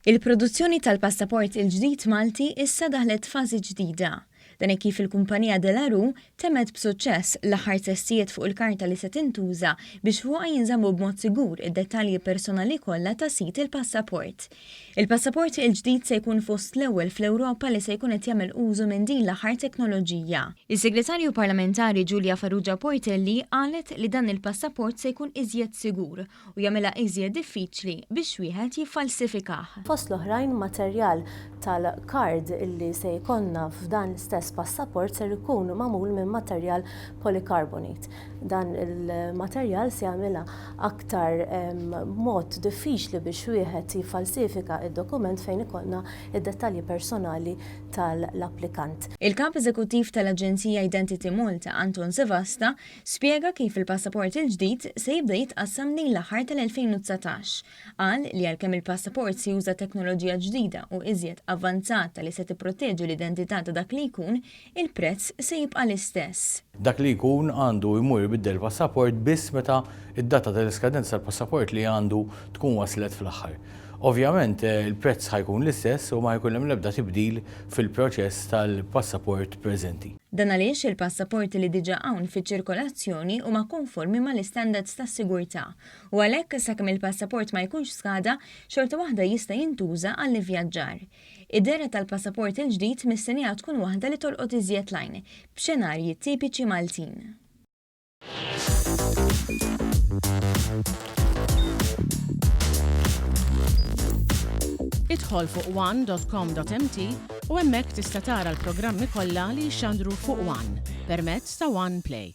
Il-produzzjoni tal-passaport il-ġdid Malti issa daħlet f'fażi ġdida. Dan hekk kif il-kumpanija De La Rue temmet b'suċċess l-aħħar testijiet fuq il-karta li se tintuża biex fuqha jinżammu b'mod sigur id-dettalji personali kollha ta' sid il-passaport. Il-passaport il-ġdid se jkun fost l-ewwel fl-Ewropa li se jkun qed jagħmel użu minn din l-aħħar teknoloġija. Is-Segretarju Parlamentari Julia Farrugia Portelli qalet li dan il-passaport se jkun iżjed sigur u jagħmilha iżjed diffiċli biex wieħed jiffalsifikah. Fost l-oħrajn materjal tal-kard illi se jkollna f'dan l-istess passaport ser ikun magħmul minn materjal polycarbonate. Dan il-materjal se jagħmilha aktar mod diffiċli biex wieħed jiffalsifika d-dokument fejn ikollna d-dettalji personali tal-applikant. Il-Kap Eżekuttiv tal-Aġenzija Identity Malta, Anton Sevasta, Spjega kif il-passaport il-ġdid se jibda jitqassam lejn l-aħħar tal-2019. Qal li għalkemm il-passaport se juża teknoloġija ġdida u iżjed avvanzata li se tipproteġi l-identità ta' dak li jkun, il-prezz se jibqa' l-istess. Dak li jkun għandu jmur ibiddel il-passaport biss meta d-data tal-iskadenza tal-passaport li għandu tkun waslet fl-aħħar. Ovvjament il-prezz ħa jkun l-istess u ma ħa jkun hemm l-ebda tibdil fil-proċess tal-passaport preżenti. Dan għaliex il-passaporti li diġà hawn fiċ-ċirkolazzjoni huma konformi mal-istandards tas-sigurtà u għalhekk sakemm il-passaport ma jkunx skada, xorta waħda jista' jintuża għall-ivvjaġġar. Id-dehra tal-passaport il-ġdid mistennija tkun waħda li tolqot iżjed l-għajn, b'xenarji tipiċi Maltin. Idħol fuq one.com.mt u hemmhekk tista' tara l-programmi kollha li jixxandru fuq One permezz ta' One Play.